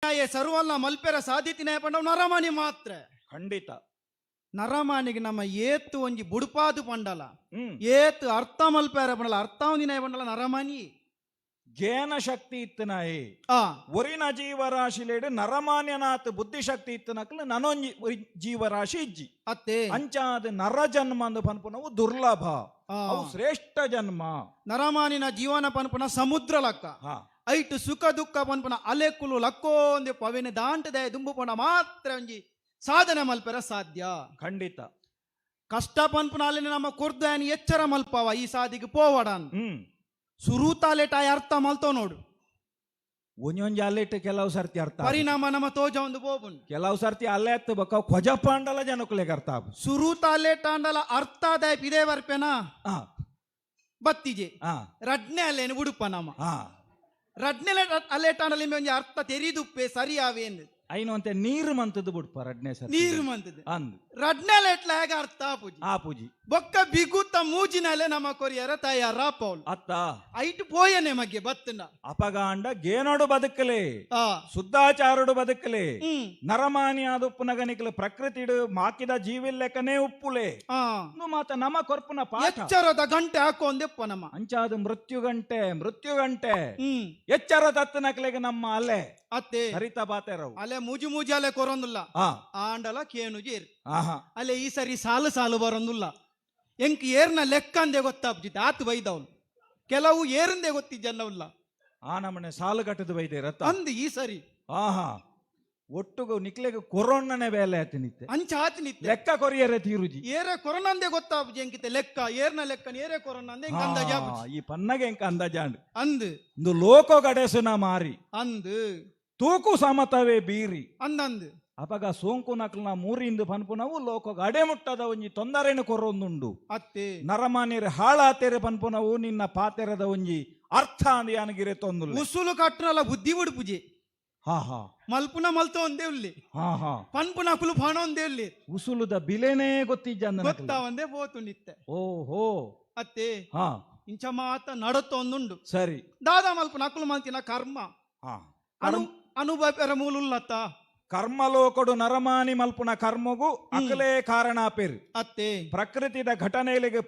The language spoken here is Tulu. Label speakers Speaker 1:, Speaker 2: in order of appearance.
Speaker 1: ಸರ್ವಲ್ಲ ಮಲ್ಪೆರ ಸಾಧಿತಿನ ಪಂಡ ನರಮಾನಿ ಮಾತ್ರ.
Speaker 2: ಖಂಡಿತ.
Speaker 1: ನರಮಾನಿಗೆ ನಮ್ಮ ಏತ್ತು ಒಂಜಿ ಬುಡುಪಾದು ಪಂಡಲ, ಏತ್ ಅರ್ಥ ಮಲ್ಪೆರ ಪಂಡಲ, ಅರ್ಥ ಒಂದಿನ ಪಂಡಲ ನರಮಾನಿ.
Speaker 2: ಗೇನ ಶಕ್ತಿ ಇತ್ತನಾಯಿ. ಒರಿನ ಜೀವರಾಶಿಲೇಡು ನರಮಾನ್ಯನಾತ್ ಬುದ್ಧಿಶಕ್ತಿ ಇತ್ತನಕ್ಲು ನನೊಂಜಿ ಒರಿ ಜೀವರಾಶಿ ಇಜ್ಜಿ.
Speaker 1: ಅತ್ತೆ.
Speaker 2: ಅಂಚಾದ ನರ ಜನ್ಮ ಅಂದ್ ಪನ್ಪುನವು ದುರ್ಲಭ. ಅವು ಶ್ರೇಷ್ಠ ಜನ್ಮ.
Speaker 1: ನರಮಾನಿನ ಜೀವನ ಪನ್ಪುನ ಸಮುದ್ರ ಲಕ್ಕ. ಐಟ್ ಸುಖ ದುಃಖ ಪನ್ಪುನ ಅಲೆಕುಲು ಲಕ್ಕೋಂದೆ ಪವೆನ ದಾಂಟದೆ ದುಂಬು ಪೋಣ ಮಾತ್ರ ಒಂಜಿ ಸಾಧನೆ ಮಲ್ಪೆರ ಸಾಧ್ಯ.
Speaker 2: ಖಂಡಿತ.
Speaker 1: ಕಷ್ಟ ಪನ್ಪುನ ಅಲೆನ ನಮ್ಮ ಕೊರ್ದು ಆನ್ ಎಚ್ಚರ ಮಲ್ಪವ, ಈ ಸಾದಿಗೆ ಪೋವಡನ್. ಸುರೂತಾಲೆಟ ಅರ್ಥ ಮಲ್ತೋ ನೋಡು.
Speaker 2: ಒಂಜೊಂಜಿ ಅಲ್ಲೆಟ್ ಕೆಲವು ಸರ್ತಿ ಅರ್ಥ ಆಪುಜಿ.
Speaker 1: ಪರಿಣಾಮ ನಮ್ಮ ತೋಜ ಒಂದು ಪೋಪುಂಡು.
Speaker 2: ಕೆಲವು ಸರ್ತಿ ಅಲ್ಲೇ ಎತ್ತು ಬೊಕ್ಕ ಕೊಜಪಾಂಡಲ ಜನಕುಲೆಗ್ ಅರ್ಥ ಆಪು.
Speaker 1: ಸುರೂತ ಅಲೆಟಾಂಡಲ ಅರ್ಥ ಆದಾಯ ಇದೇ ಬರ್ಪೆನಾ? ಬತ್ತಿಜೆ. ರಡ್ನೆ ಅಲ್ಲೇನು ಉಡುಪ ನಮ್ಮ. ರಡ್ನೆ ಅಲ್ಲೇಟಾಂಡಲ ಒಂಜಿ ಅರ್ಥ ತೆರಿದುಪ್ಪೆ ಸರಿ ಆವೇನು.
Speaker 2: ಐನು ಅಂತೆ ನೀರು ಮಂತದ್ದು ಬಿಡ್ಪ ರಡ್ನೆ ಸರ್ತಿ.
Speaker 1: ನೀರು ಮಂತದ್ದು.
Speaker 2: ಅಂದ್.
Speaker 1: ರಡ್ನೆ ಅಲೆಟ್ಲ ಹೇಗೆ ಅರ್ಥ ಆಪುಜಿ.
Speaker 2: ಆ ಪೂಜಿ.
Speaker 1: ಬೊಕ್ಕ ಬಿಗುತ್ತ ಮೂಜಿನಲೆ ನಮ್ಮ ಕೊರಿಯರ ತಯಾರ ಪೌಲ್.
Speaker 2: ಅತ್ತ.
Speaker 1: ಐಟ್ ಪೋಯನೆ ಬಗ್ಗೆ ಬತ್ತನ.
Speaker 2: ಅಪಗಾಂಡ ಗೇನೋಡು ಬದುಕಲೆ, ಶುದ್ಧಾಚಾರುಡು ಬದುಕಲೆ. ನರಮಾನಿ ಆದ ಉಪ್ಪುನಗನಿಕಲು ಪ್ರಕೃತಿಡು ಮಾಕಿದ ಜೀವಿಲ್ಲೆಕ್ಕನೇ ಉಪ್ಪುಲೆ. ಇಂದು ಮಾತ ನಮ ಕೊರ್ಪುನ ಪಾಠ.
Speaker 1: ಎಚ್ಚರದ ಗಂಟೆ ಹಾಕೊಂದೆಪ್ಪ ನಮ್ಮ.
Speaker 2: ಅಂಚಾದ ಮೃತ್ಯು ಗಂಟೆ, ಮೃತ್ಯು ಗಂಟೆ. ಎಚ್ಚರ ತತ್ತನಕ್ಲೆಗೆ ನಮ್ಮ ಅಲೆ.
Speaker 1: ಅತ್ತೆ.
Speaker 2: ಹರಿತ ಬಾತೆರವು.
Speaker 1: ಅಲೆ ಮೂಜಿ ಮೂಜಿ ಅಲೆ ಕೊರೊಂದುಲ್ಲ. ಆಂಡಲ ಕೇನು ಜೇರ್. ಅಲೆ ಈ ಸರಿ ಸಾಲು ಸಾಲು ಬರೊಂದುಲ್ಲ. ಎಂಕ್ ಏರ್ನ ಲೆಕ್ಕ ಅಂದೆ ಗೊತ್ತಾಪ್ಜಿತ್ ಆತು ಬೈದವನು. ಕೆಲವು ಏರಂದೆ ಗೊತ್ತಿಜ್ಜನ್ನವಲ್ಲ.
Speaker 2: ಆ ನಮ್ಮನೆ ಸಾಲು ಕಟ್ಟದ ಬೈದೇರತ್ತ.
Speaker 1: ಅಂದು ಈ ಸರಿ.
Speaker 2: ಆಹಾ, ಒಟ್ಟುಗು ನಿಕ್ಲೆಗ್ ಕೊರೋಣ್ಣನೆ ಬೇಲೆ ಆತಿನಿತ್ತೆ.
Speaker 1: ಅಂಚ ಆತಿನಿತ್ತೆ.
Speaker 2: ಲೆಕ್ಕ ಕೊರಿಯರೆ ತೀರುಜಿ.
Speaker 1: ಏರೆ ಕೊರೋನಂದೆ ಗೊತ್ತಾಪುಜಿ ಎಂಕಿತೆ ಲೆಕ್ಕ, ಏರ್ನ ಲೆಕ್ಕ, ಏರೆ ಕೊರೋನ ಅಂದೆ ಎಂಕ್ ಅಂದಾಜ್ ಆಪುಜಿ.
Speaker 2: ಈ ಪನ್ನಗೆ ಎಂಕ ಅಂದಾಜಾಂಡ್.
Speaker 1: ಅಂದು.
Speaker 2: ಇಂದು ಲೋಕೋ ಗಡೇಸುನ ಮಾರಿ.
Speaker 1: ಅಂದು.
Speaker 2: ತೂಕು ಸಮತವೇ ಬೀರಿ.
Speaker 1: ಅಂದಂದು.
Speaker 2: ಅಪಗ ಸೋಂಕು ನಕ್ಲನ ಮೂರಿಂದು ಪನ್ಪುನವು ಲೋಕ ಅಡೆ ಮುಟ್ಟದ ಒಂಜಿ ತೊಂದರೆನು ಕೊರೊಂದುಂಡು.
Speaker 1: ಅತ್ತೆ.
Speaker 2: ನರಮಾನ್ಯರು ಹಾಳಾತೆರೆ ಪನ್ಪುನವು ನಿನ್ನ ಪಾತೆರದ ಒಂಜಿ ಅರ್ಥ ಅಂದ್ ಯಾನಗಿರೆ ತೊಂದುಲ್ಲ.
Speaker 1: ಉಸುಲು ಕಟ್ಟನಲ್ಲ ಬುದ್ಧಿ ಬಿಡ್ಪುಜಿ.
Speaker 2: ಹಾ ಹಾ
Speaker 1: ಮಲ್ಪುನ ಮಲ್ತ ಒಂದೇ ಉಲ್ಲಿ.
Speaker 2: ಹಾ ಹಾ
Speaker 1: ಪನ್ಪುನ ಅಕುಲು ಪಾಣ ಒಂದೇ ಉಲ್ಲಿ.
Speaker 2: ಉಸುಲುದ ಬಿಲೆನೇ ಗೊತ್ತಿಜ್ಜ.
Speaker 1: ಗೊತ್ತಾ ಒಂದೇ ಪೋತುಂಡಿತ್ತೆ.
Speaker 2: ಓಹೋ.
Speaker 1: ಅತ್ತೆ. ಇಂಚ ಮಾತ ನಡತೊಂದುಂಡು.
Speaker 2: ಸರಿ.
Speaker 1: ದಾದಾ ಮಲ್ಪುನ ಅಕುಲು ಮಲ್ತಿನ ಕರ್ಮ. ಅನುಭವ ಮೂಲುಲ್ಲತ್ತ.
Speaker 2: ಕರ್ಮಲೋಕಡು ನರಮಾನಿ ಮಲ್ಪುನ ಕರ್ಮಗು ಅಕಲೇ ಕಾರಣ ಪೇರು.
Speaker 1: ಅತ್ತೆ.
Speaker 2: ಪ್ರಕೃತಿದ ಘಟನೆಗಳಿಗೆ.